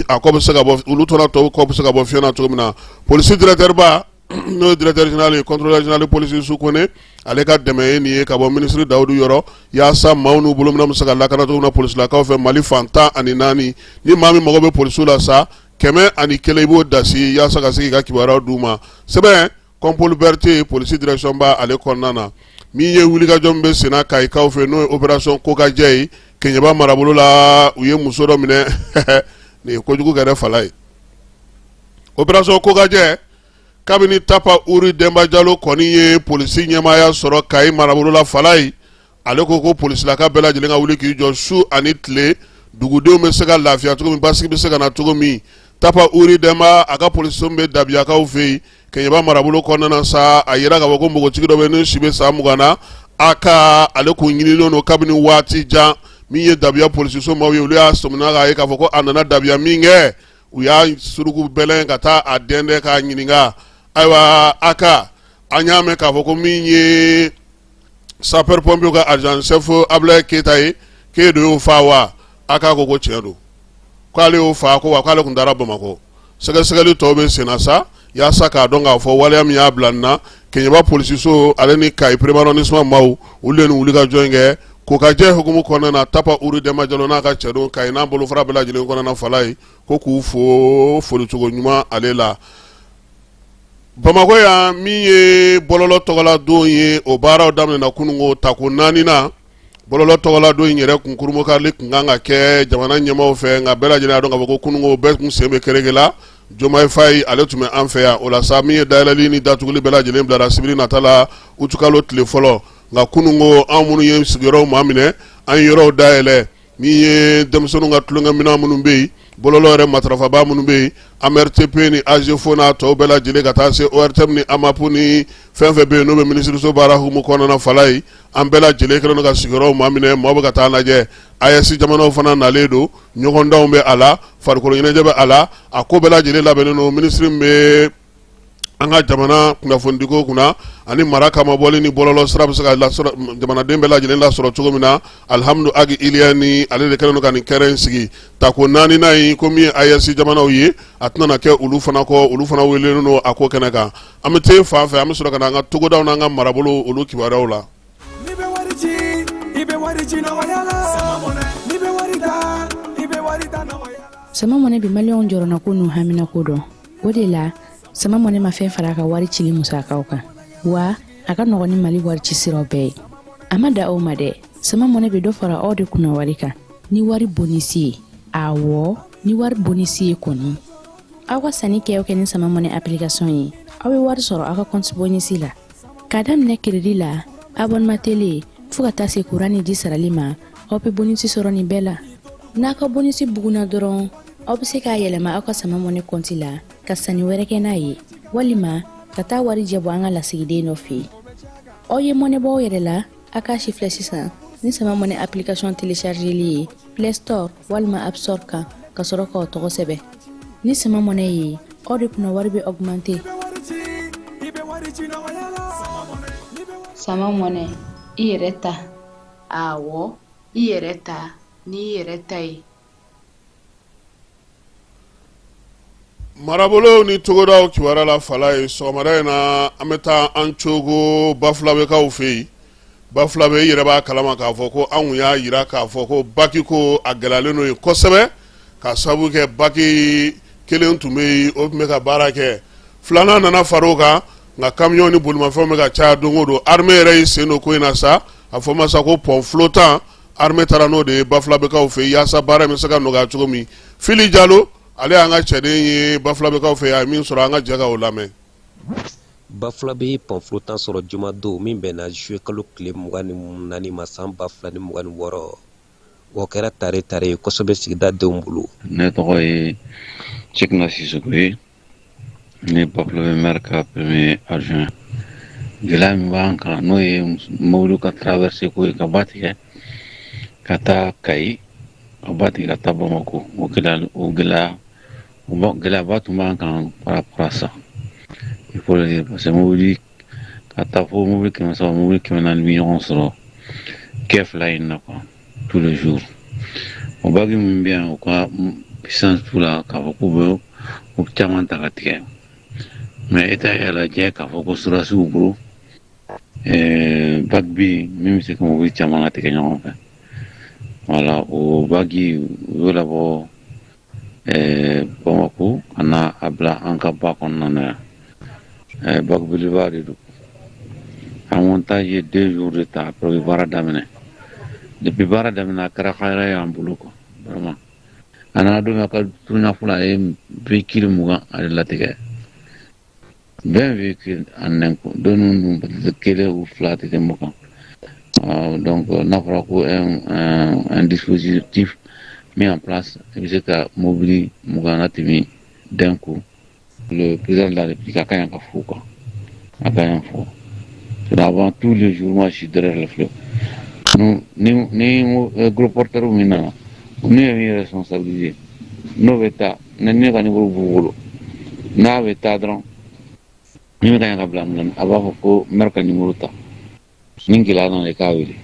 a kɔ bɛ se ka bɔ, olu tɔnɔ tɔw kɔ bɛ se ka bɔ fiɲɛ na cogo min na. Polisi directeur ba, n'o ye directeur général ye, contrôleur général polisi Su Kone, ale ka dɛmɛ ye nin ye ka bɔ minisiri Dawudu yɔrɔ, yaasa maaw n'u bolominɛn bɛ se ka lakana cogo min na polisilakaw fɛ Mali fan 14. Ni maa min mago bɛ polisiw la sa, 101, i b'o dasi yaasa ka se k'i ka kibaruyaw d'u ma. Sɛbɛn Kɔnpoli Berete, polisi direction ba ale kɔnɔna na, min ye wulikajɔ min bɛ senna Kayikaw fɛ, n'o ye opération Kokajɛ ye Keɲeba marabolo la, u ye muso dɔ minɛ. Nin ye kojugu kɛ dɛ, Falaye. Opération Kokajɛ, kabini Tapa Uri Denba Jalo kɔni ye polisi ɲɛmaaya sɔrɔ Kayi marabolo la, Falaye, ale ko ko polisilaka bɛɛ lajɛlen ka wuli k'i jɔ su ani tile, dugudenw bɛ se ka lafiya cogo min, basigi bɛ se ka na cogo min. Tapa Uri Denba, a ka polisiso min bɛ Dabiyakaw fɛ yen Keɲeba marabolo kɔnɔna na sa, a yira k'a fɔ ko npogotigi dɔ bɛ n'o si bɛ san 20 na, a ka ale kun ɲininen don kabini waati jan. Min ye Dabiya polisiso maaw ye, olu y'a sɔmina k'a ye k'a fɔ ko a nana Dabiya min kɛ, u y'a suruku bɛlɛn ka taa a dɛndɛn k'a ɲininka. Ayiwa, a ka an y'a mɛn k'a fɔ ko min ye sapeur pompier ka adjudant chef Abulaye Keyita ye, k'e de y'o faa wa? A k'a ko ko tiɲɛ don, k'ale y'o faa, ko wa k'ale tun taara Bamakɔ. Sɛgɛsɛgɛli tɔw bɛ senna sa yaasa k'a dɔn k'a fɔ waleya min y'a bila nin na. Keɲeba polisiso ale ni Kayi premier arrondissement maaw, olu de ye nin wulikajɔ in kɛ Kokajɛ hukumu kɔnɔna na. Tapa Uri Denba Jalo n'a ka cɛdenw, Kayi n'a bolofara bɛɛ lajɛlen kɔnɔna na, Falaye, ko k'u fo folicogo ɲuman ale la. Bamakɔ yan, min ye bɔlɔlɔ tɔgɔladon ye, o baaraw daminɛna kununko tako naaninan. Bɔlɔlɔ tɔgɔladon in yɛrɛ kun kurunbonkarili kun kan ka kɛ jamana ɲɛmaaw fɛ, nka bɛɛ lajɛlen y'a dɔn k'a fɔ ko kununko bɛɛ kun sen bɛ kereke la. Diomaye Faye, ale tun bɛ an fɛ yan. O la sa, min ye dayɛlɛli ni datuguli bɛɛ lajɛlen bilara sibiri nata la, utukalo tile fɔlɔ. Nka kununko, anw minnu ye sigiyɔrɔw maminɛ, an ye yɔrɔw dayɛlɛ. Min ye denmisɛnninw ka tulonkɛminɛn minnu bɛ yen, bɔlɔlɔ yɛrɛ matarafabaa minnu bɛ yen, AMRTP ni AGEFAU n'a tɔw bɛɛ lajɛlen, ka taa se ORTM ni AMAP ni fɛn fɛn bɛ yen n'o bɛ minisiriso baara hukumu kɔnɔna na, Falaye, an bɛɛ lajɛlen kɛlen don ka sigiyɔrɔw maminɛ, maaw bɛ ka taa lajɛ. AES jamanaw fana nalen don, ɲɔgɔndanw bɛ a la, farikolo ɲɛnajɛ bɛ a la, a ko bɛɛ lajɛlen labɛnnen don. Minisiri min bɛ an ka jamana kunnafonidiko kunna ani mara kamabɔli ni bɔlɔlɔ sira bɛ se ka jamanaden bɛɛ lajɛlen lasɔrɔ cogo min na, Alihamudu Agi Iliyɛni, ale de kɛlen don ka nin kɛnɛ in sigi tako naaninan in. Ko min ye AES jamanaw ye, a tɛna na kɛ olu fana kɔ, olu fana welelen don a ko kɛnɛ kan. An bɛ taa fan fɛ, an bɛ sɔrɔ ka na an ka togodaw n'an ka marabolo olu kibaruyaw la. N'i bɛ wari ci, i bɛ wari ci nɔgɔya la. N'i bɛ wari ta, i bɛ wari ta nɔgɔya la. Sama Mɔnɛ bɛ maliyɛnw jɔrɔnako n'u haminako dɔn. O de la, Sama Mɔnɛ ma fɛn fara a ka wari cili musakaw kan, wa a ka nɔgɔn ni Mali wari ci siraw bɛɛ ye. A ma dan o ma dɛ, Sama Mɔnɛ bɛ dɔ fara aw de kunna wari kan ni wari bonisi ye. Awɔ, ni wari bonisi ye kɔni. Aw ka sanni kɛ o kɛ ni Sama Mɔnɛ application ye, aw bɛ wari sɔrɔ aw ka compte bonisi la. K'a daminɛ crédit la, abonnement télé, fo ka taa se kuran ni ji sarali ma, aw bɛ bonisi sɔrɔ nin bɛɛ la. N'a ka bonisi bugunna dɔrɔn, aw bɛ se k'a yɛlɛma aw ka Sama Mɔnɛ kɔnti la ka sanni wɛrɛ kɛ n'a ye, walima ka taa warijɛ bɔ an ka lasigiden dɔ fɛ yen. Aw ye mɔnɛ bɔ aw yɛrɛ la, a k'a sifilɛ sisan ni Sama Mɔnɛ application téléchargeli ye Play Store walima App Store kan, ka sɔrɔ k'aw tɔgɔ sɛbɛn. Ni Sama Mɔnɛ ye, aw de kunna wari bɛ augmenter. Sama Mɔnɛ, i yɛrɛ ta. Awɔ, i yɛrɛ ta n'i yɛrɛ ta ye. Marabolow ni togodaw kibaruya la, Falaye, sɔgɔmada in na, an bɛ taa an cogo Bafulabɛkaw fɛ yen. Bafulabɛ, i yɛrɛ b'a kalama k'a fɔ ko an y'a jira k'a fɔ ko baki ko a gɛlɛyalen don yen kosɛbɛ, ka sababu kɛ baki kelen tun bɛ yen, o tun bɛ ka baara kɛ, filanan nana fara o kan, nka kamiyɔn ni bolimafɛnw bɛ ka caya don o don. Armée yɛrɛ y'i sen don ko in na sa, a fɔ ma sa ko pont flottant. Armée taara n'o de ye Bafulabɛkaw fɛ yen yaasa baara in bɛ se ka nɔgɔya cogo min. Fili Jalo, ale y'an ka cɛden ye Bafulabɛkaw fɛ yen, a ye min sɔrɔ, an ka jɛ ka o lamɛn. Bafulabe pont flottant sɔrɔ jumadon min bɛnna juillet kalo tile 24 ma san 2026. O kɛra tare tare ye kosɛbɛ sigida denw bolo. Ne tɔgɔ ye Cheickna Sissoko ye, ne Bafulabe maire ka premier adjoint. Gɛlɛya min b'an kan, n'o ye mobili ka traverse ko ye, ka ba tigɛ ka taa Kayi, ka ba tigɛ ka taa Bamako, o gɛlɛya o gɛlɛya o gɛlɛyaba tun b'an kan par rapport à ça. Il faut le dire, parce que mobili ka taa fo mobili 300, mobili 400 bɛ ɲɔgɔn sɔrɔ quai fila in na quoi, tous les jours. O bac min bɛ yan, o ka puissance t'u la k'a fɔ k'u bɛ o caman ta ka tigɛ, mais État y'a lajɛ k'a fɔ ko sɔrɔdasiw bolo bac bɛ yen min bɛ se ka mobili caman latigɛ ɲɔgɔn fɛ. Voilà, o bac u y'o labɔ Bamako ka na a bila an ka ba kɔnɔna na yan. Bac belebeleba de don. A montage ye 2 jours de ta. Après, u ye baara daminɛ. Depuis baara daminɛ, a kɛra hɛrɛ y'an bolo quoi, vraiment. A nana don min, a ka turuɲa fɔlɔ, a ye véhicule 20 ale latigɛ, 20 véhicules en un coup. Don ninnu peut-être kelen ou fila tɛ tɛmɛ o kan. Donc n'a fɔra ko un dispositif mis en place, i bɛ se ka mobili 20 latɛmɛ d'un coup, le président de la République a ka ɲi ka fo quoi, a ka ɲi fo. Avant, tous les jours, moi je suis derrière le fleuve. Nous, ni gros porteur min nana, ne ye min responsabiliser, n'o bɛ taa, ni ne ka numéro b'u bolo, n'a bɛ taa dɔrɔn, ni min ka ɲi ka bila min na, a b'a fɔ ko maire ka numéro ta, ni gɛlɛya nana i k'a wele,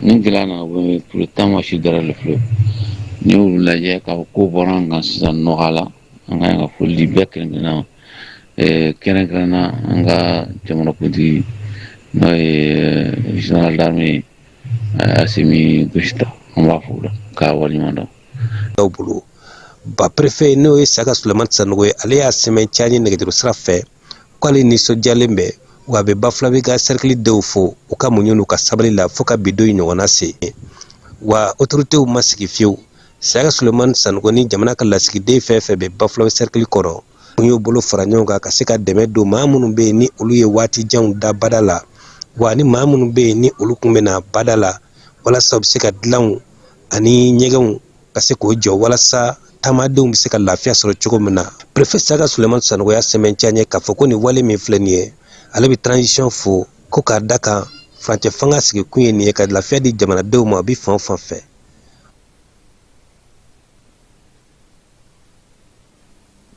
ni gɛlɛya nana. Tout le temps, moi je suis derrière le fleuve. N'i y'olu lajɛ k'a fɔ ko bɔra an kan sisan, nɔgɔya la, an ka ɲi ka foli di bɛɛ kelen kelenna ma, kɛrɛnkɛrɛnna an ka jamanakuntigi, n'o ye général d'armée Assimi Goïta, an b'a fo la k'a waleɲuman dɔn. Dɔw bolo ba préfet, n'o ye Saka Sulemani Sanogo ye, ale y'a sɛmɛntiya ye nɛgɛjuru sira fɛ k'ale nisɔndiyalen bɛ, wa a bɛ Bafulabe ka cercle denw fo u ka muɲu n'u ka sabali la fo ka bi don in ɲɔgɔnna se. Wa autoritéw ma sigi fiyewu. Saka Sulemani Sanogo ni jamana ka lasigiden fɛn fɛn bɛ Bafulabe cercle kɔnɔ, u y'u bolo fara ɲɔgɔn kan ka se ka dɛmɛ don maa minnu bɛ yen ni olu ye waati janw da bada la, wa ni maa minnu bɛ yen ni olu kun bɛ na bada la, walasa u bɛ se ka dilanw ani ɲɛgɛnw ka se k'o jɔ, walasa taamadenw bɛ se ka lafiya sɔrɔ cogo min na. Préfet Saka Sulemani Sanogo y'a sɛmɛntiya ɲɛ k'a fɔ ko nin wale min filɛ nin ye, ale bɛ transition fo ko k'a da kan furancɛ fanga sigikun ye nin ye, ka lafiya di jamanadenw ma a bɛ fan o fan fɛ.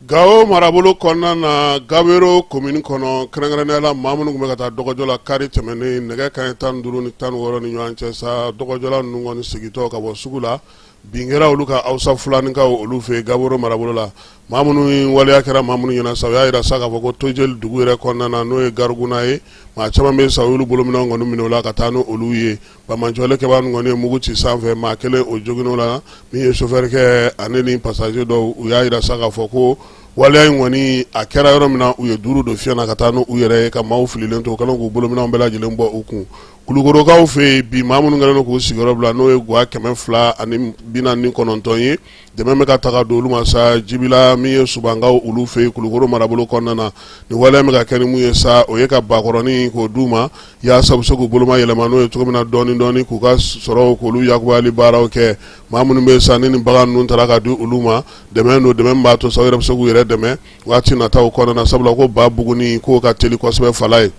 Gawo marabolo kɔnɔna na, Gabero komini kɔnɔ, kɛrɛnkɛrɛnnenya la maa minnu tun bɛ ka taa dɔgɔjɔ la kari tɛmɛnen nɛgɛ kanɲɛ 15 ni 16 ni ɲɔgɔn cɛ sa, dɔgɔjɔla ninnu kɔni segintɔ ka bɔ sugu la, bin kɛra olu kan Hausa Fulaninkaw olu fɛ Gabero marabolo la. Maa minnu waleya kɛra maa minnu ɲɛna sa, u y'a jira sa k'a fɔ ko Tojeli dugu yɛrɛ kɔnɔna na, n'o ye Gariguna ye, maa caman bɛ sa, u y'olu bolominɛnw kɔni minɛ u la ka taa n'olu ye. Banbaanciwale kɛbaa ninnu kɔni ye mugu ci sanfɛ, maa kelen o joginn'o la, min ye sofɛrikɛ ani ni passager dɔw. U y'a jira sa k'a fɔ ko waleya in kɔni a kɛra yɔrɔ min na, u ye duuru don fiɲɛ na ka taa n'u yɛrɛ ye, ka maaw fililen to, u kɛlen k'u bolominɛnw bɛɛ lajɛlen bɔ u kun. Kulukorokaw fɛ yen bi, maa minnu kɛlen don k'u sigiyɔrɔ bila, n'o ye gwa 249 ye, dɛmɛ bɛ ka taga don olu ma sa Jibila, min ye Subankaw olu fɛ yen Kulukoro marabolo kɔnɔna na. Nin waleya bɛ ka kɛ ni mun ye sa, o ye ka bakɔrɔnin k'o d'u ma yaasa u bɛ se k'u boloma yɛlɛma n'o ye cogo min na dɔɔni dɔɔni, k'u ka sɔrɔw k'olu yakubayali baaraw kɛ. Maa minnu bɛ sa ni nin bagan ninnu taara ka di olu ma, dɛmɛ don, dɛmɛ b'a to sa u yɛrɛ bɛ se k'u yɛrɛ dɛmɛ waati nataw kɔnɔna na, sabula ko ba buguni k'o ka teli kosɛbɛ fala ye.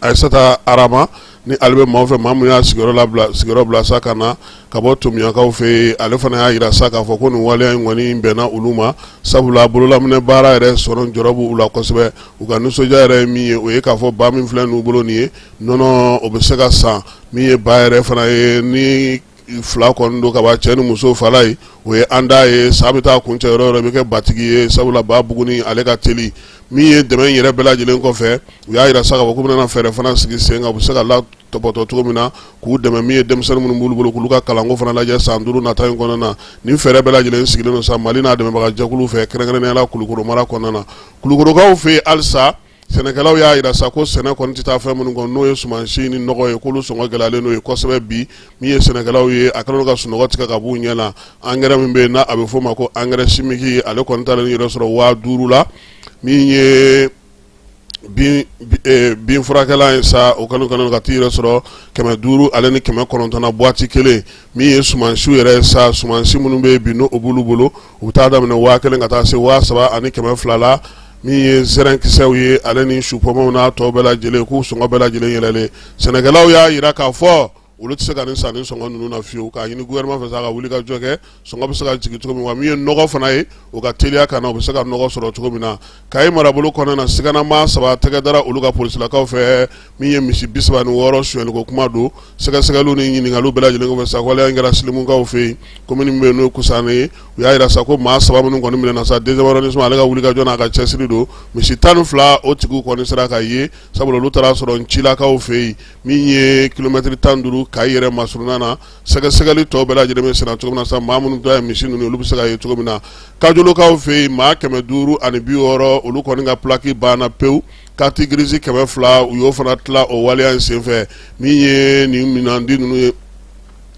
Ayisata Arama ni ale bɛ maaw fɛ, maa min y'a sigiyɔrɔ bila sa ka na ka bɔ Tomiyakaw fɛ yen, ale fana y'a jira sa k'a fɔ ko nin waleya in kɔni bɛnna olu ma, sabula bololaminɛ baara yɛrɛ sɔrɔ jɔrɔ b'u la kosɛbɛ. U ka nisɔndiya yɛrɛ ye min ye, o ye k'a fɔ ba min filɛ n'u bolo nin ye, nɔnɔ o bɛ se ka san. Min ye ba yɛrɛ fana ye, ni fila kɔni don ka ban, cɛ ni muso fala ye, o ye an da ye sa bɛ taa kuncɛ yɔrɔ yɔrɔ, i bɛ kɛ batigi ye, sabula ba buguni ale ka teli. Min ye dɛmɛ in yɛrɛ bɛɛ lajɛlen kɔfɛ, u y'a jira sa k'a fɔ k'u bɛna fɛɛrɛ fana sigi sen kan, u bɛ se ka la tɔpɔtɔ cogo min na k'u dɛmɛ. Min ye denmisɛnnin minnu b'olu bolo, k'olu ka kalanko fana lajɛ san 5 nata in kɔnɔna na. Nin fɛɛrɛ bɛɛ lajɛlen sigilen don sa Mali n'a dɛmɛbaga jɛkulu fɛ, kɛrɛnkɛrɛnnenya la Kulukoro mara kɔnɔna na. Kulukorokaw fɛ yen halisa, sɛnɛkɛlaw y'a jira sa ko sɛnɛ kɔni tɛ taa fɛn minnu kɔ, n'o ye sumansi ni nɔgɔ ye, k'olu sɔngɔ gɛlɛyalen n'o ye kosɛbɛ bi. Min ye sɛnɛkɛlaw ye, a kɛlen don ka sunɔgɔ tigɛ ka b'u ɲɛ na. Angɛrɛ min bɛ yen n'a a bɛ f'o ma ko angɛrɛ chimique, ale kɔni taalen yɛrɛ sɔrɔ 5000 la. Min ye Bin furakɛlan ye sa, o kɛlen kɔni ka t'i yɛrɛ sɔrɔ 500 ale ni 900 na boîte kelen. Min ye sumansiw yɛrɛ sa, sumansi minnu bɛ yen bi n'o b'olu bolo, u bɛ taa daminɛ 1000 ka taa se 3200 la. Min ye zɛrɛnkisɛw ye ale ni supɔmɛw n'a tɔ bɛɛ lajɛlen, k'u sɔngɔ bɛɛ lajɛlen yɛlɛlen. Sɛnɛkɛlaw y'a jira k'a fɔ olu tɛ se ka nin san nin sɔngɔ ninnu na fiyewu, k'a ɲini gouvernement fɛ sa ka wuli ka jɔ kɛ, sɔngɔ bɛ se ka jigin cogo min, wa min ye nɔgɔ fana ye, o ka teliya ka na, u bɛ se ka nɔgɔ sɔrɔ cogo min na. Kayi marabolo kɔnɔna na, siganamaa 3 tɛgɛ dara olu ka polisilakaw fɛ. Min ye misi 36 sonyɛliko kuma don, sɛgɛsɛgɛliw ni ɲininkaliw bɛɛ lajɛlen kɔfɛ sa, waleya in kɛra Silimukaw fɛ yen, commune min bɛ yen n'o ye Kusaane ye. U y'a jira sa ko maa 3 minnu kɔni minɛna sa, deuxième arrondissement ale ka wulikajɔ n'a ka cɛsiri don, misi 12 o tigiw kɔni sera ka ye, sabula olu taara sɔrɔ Ncilakaw fɛ yen, min ye kilomɛtiri 15 Kayi yɛrɛ masurunna na. Sɛgɛsɛgɛli tɔw bɛɛ lajɛlen bɛ senna cogo min na sa, maa minnu ta ye misi ninnu, olu bɛ se ka ye cogo min na. Kajolokaw fɛ yen, maa 560, olu kɔni ka plaque banna pewu. Carte grise 200, u y'o fana tila o waleya in senfɛ. Min ye nin minɛn di ninnu ye,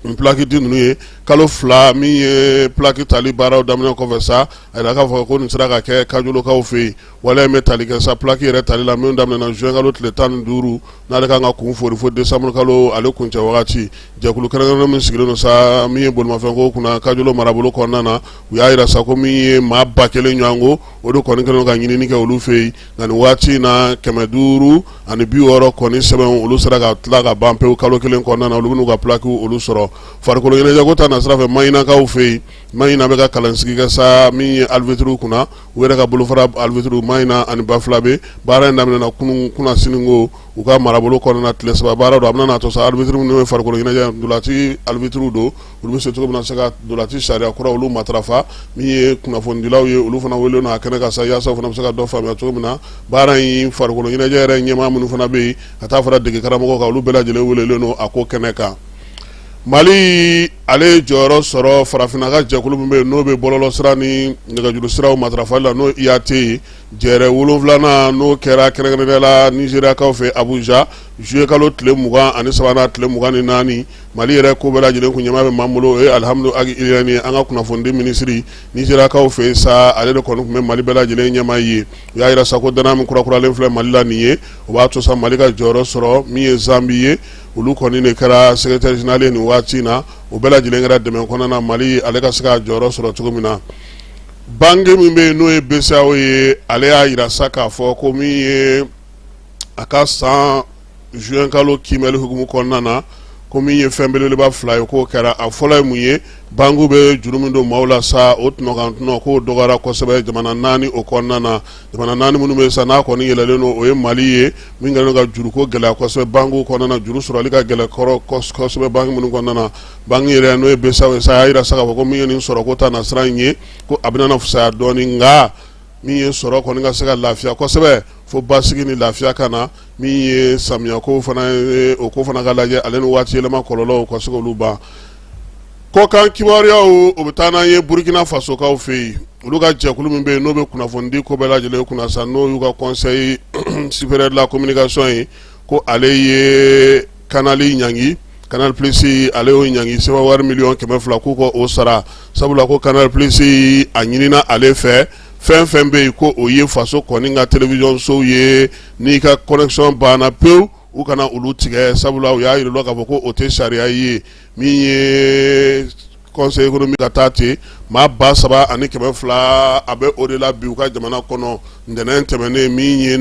nin plaque di ninnu ye, kalo 2 min ye plaque tali baaraw daminɛ kɔfɛ sa, a yira k'a fɔ ko nin sera ka kɛ Kajolokaw fɛ yen. Waleya in bɛ tali kɛ sa plaque yɛrɛ tali la min daminɛna juin kalo tile 15, n'ale kan ka kun fori fo décembre kalo ale kuncɛ wagati. Jɛkulu kɛrɛnkɛrɛnnen min sigilen don sa, min ye bolimafɛnko kunna Kajolo marabolo kɔnɔna na, u y'a jira sa ko min ye maa 1000 ɲɔgɔnko, o de kɔni kɛlen don ka ɲinini kɛ olu fɛ yen. Nka nin waati in na, 560 kɔni sɛbɛn, olu sera ka tila ka ban pewu kalo kelen kɔnɔna na. Olu bɛn'u ka plaque olu sɔrɔ. Farikolo ɲɛnajɛko ta nasira fɛ, Mahinakaw fɛ yen, Mahina bɛ ka kalansigi kɛ sa, min ye arbitre kunna, u yɛrɛ ka bolofara arbitre Mahina ani Bafilabe. Baara in daminɛna kunun kunasini ko u ka marabolo kɔnɔna, tile 3 baara don. A bɛna n'a to sa, arbitre minnu ye farikolo ɲɛnajɛ ntolaci arbitre don, olu bɛ se cogo min na se ka ntolaci sariya kura olu matarafa. Min ye kunnafonidilaw ye, olu fana welelen don a kɛnɛ kan sa, yaasa u fana bɛ se ka dɔ faamuya cogo min na baara in. Farikolo ɲɛnajɛ yɛrɛ ɲɛmaa minnu fana bɛ yen, ka taa fara dege karamɔgɔ kan, olu bɛɛ lajɛlen welelen don a ko kɛnɛ kan. Mali ale ye jɔyɔrɔ sɔrɔ farafinna ka jɛkulu min bɛ yen, n'o bɛ bɔlɔlɔsira ni nɛgɛjuru siraw matarafali la, n'o IAT ye, jɛrɛ 7nan, n'o kɛra kɛrɛnkɛrɛnnenya la Nizeriyakaw fɛ Abuja, juillet kalo tile 23 n'a tile 24. Mali yɛrɛ ko bɛɛ lajɛlen kun ɲɛmaa bɛ maa bolo, o ye Alihamudu Agi Iliyɛni ye, an ka kunnafonidi minisiri Nizeriyakaw fɛ sa. Ale de kɔni tun bɛ Mali bɛɛ lajɛlen ɲɛmaa ye. U y'a jira sa ko danaya min kurakuralen filɛ Mali la nin ye, o b'a to sa Mali ka jɔyɔrɔ sɔrɔ. Min ye Zanbi ye, olu kɔni de kɛra secrétaire général ye nin waati in na. O bɛɛ lajɛlen kɛra dɛmɛ kɔnɔna na, Mali ale ka se ka jɔyɔrɔ sɔrɔ cogo min na. Banque min bɛ yen, n'o ye BCEAO ye, ale y'a jira sa k'a fɔ ko min ye a ka san juin kalo kiimɛli hukumu kɔnɔna na, ko min ye fɛn belebeleba fila ye, k'o kɛra. A fɔlɔ ye mun ye? Banque bɛ juru min don maaw la sa, o tɔnɔkan tɔnɔ, k'o dɔgɔyara kosɛbɛ jamana naani o kɔnɔna na. Jamana naani minnu bɛ sa n'a kɔni yɛlɛlen don, o ye Mali ye, min kɛlen don ka juruko gɛlɛya kosɛbɛ banque kɔnɔna na, juru sɔrɔli ka gɛlɛn kɔrɔ kosɛbɛ banque minnu kɔnɔna na. Banque yɛrɛ, n'o ye BCEAO ye sa, a y'a jira sa k'a fɔ ko min ye nin sɔrɔko ta na sira in ye, ko a bɛna na fisaya dɔɔnin. Nka min ye sɔrɔ kɔni ka se ka lafiya kosɛbɛ, fo basigi ni lafiya ka na. Min ye samiyako fana ye, o ko fana ka lajɛ, ale ni waati yɛlɛma kɔlɔlɔw ka se k'olu ban. Kɔkan kibaruyaw, o bɛ taa n'an ye Burukina Fasokaw fɛ yen. Olu ka jɛkulu min bɛ yen, n'o bɛ kunnafonidi ko bɛɛ lajɛlen kunna sa, n'o y'u ka conseil supérieur de la communication ye, ko ale ye Canal ɲangi, Canal Plus, ale y'o ɲangi sefa wari miliyɔn 200, k'u ka o sara, sabula ko Canal Plus a ɲinina ale fɛ, fɛn fɛn bɛ yen ko o ye faso kɔni ka télévision sow ye, n'i ka connexion banna pewu, u kana olu tigɛ, sabula u y'a jira k'a fɔ ko o tɛ sariya ye. Min ye conseil économique ka taa ten, maa 3200 a bɛ o de la bi u ka jamana kɔnɔ ntɛnɛn tɛmɛnen min ye.